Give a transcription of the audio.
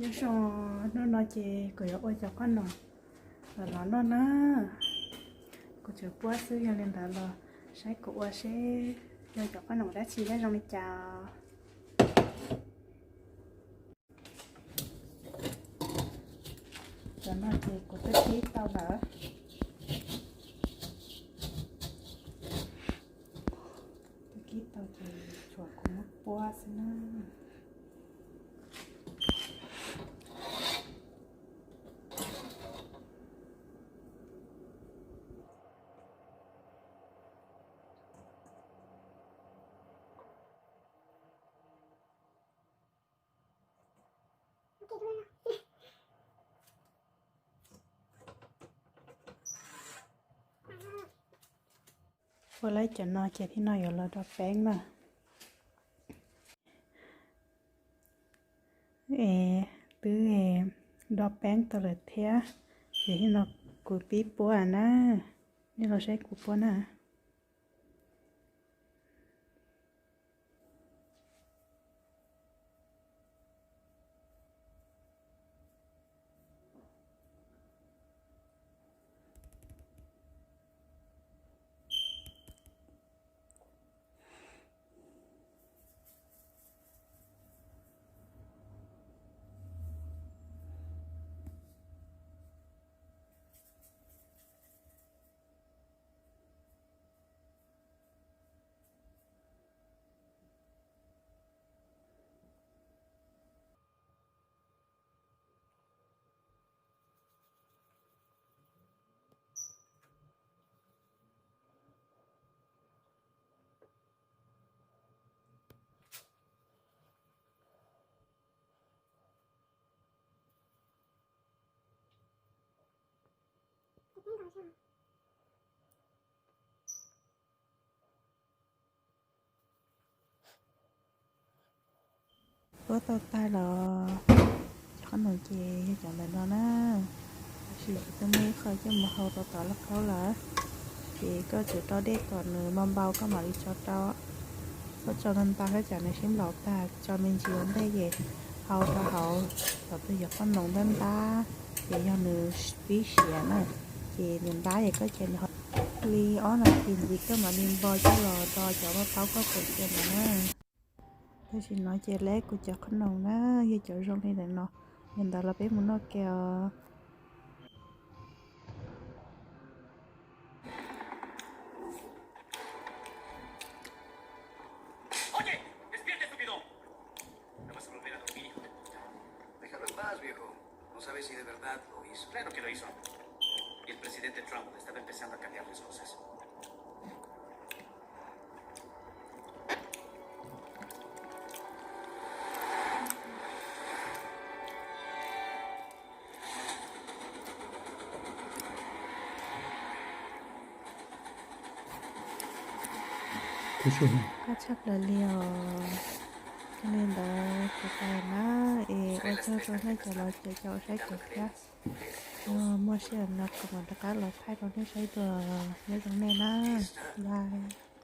Nyob zoo, hnub no ces kuv yuav ua cov qhob noom los noj na. Kuv tseem puab xwb, yog li ntawd los saib kuv ua seb yog cov qhob noom dab tsi thiab zoo li cas. Cov no ces kuv twb kib tau lawm. Twb kib tau ces tshuav kuv muab puab xwb na. Ua lawm cov no ces thiaj no yuav los do peeb na. Es twb do peeb tau lawm thiab, ces thiaj no kuv pib puab na. Nej los saib kuv puab na. Puab tau tag los, cov qhob noom ces yog cov ntawm no na. Tab sis kuv twb muab ib qho coj mus hau rau tom lauj kaub lawm. Ces koj tsum rau dej kom nws npau npau koj mam li tso rau. Koj tso ntau ntau thiab tsam nws sib nplaum tag, tso me ntsis ua ntej ces hau rau hauv tom twg cov qhob noom ntab ntab, ces yog nws pib siav na, ces nws ntab ces koj cia nws li ob nas this ntxiv koj mam li npo coj los do cov maj paub koj tseem cia ntawd na. Tam sim no ces lawv kuv cov qhob noom na, yog cov zoo li ntawm no, yog ntawd los peb mus noj ke os. Oye, despierta, estúpido. Te vas a volver a dormir, hijo de puta. Déjalo en paz, viejo. No sabes si de verdad lo hizo. Claro que lo hizo. Y el presidente Trump estaba empezando a cambiar las cosas. Qab tshaj plaws li os. Yog li ntawd kuv pais na, es ua tsaug rau nej cov los caum caum saib kuv thiab. Muaj sij hawm no kuv mam rov qab los thaij rau nej saib dua. Nyob zoo nej na, bye.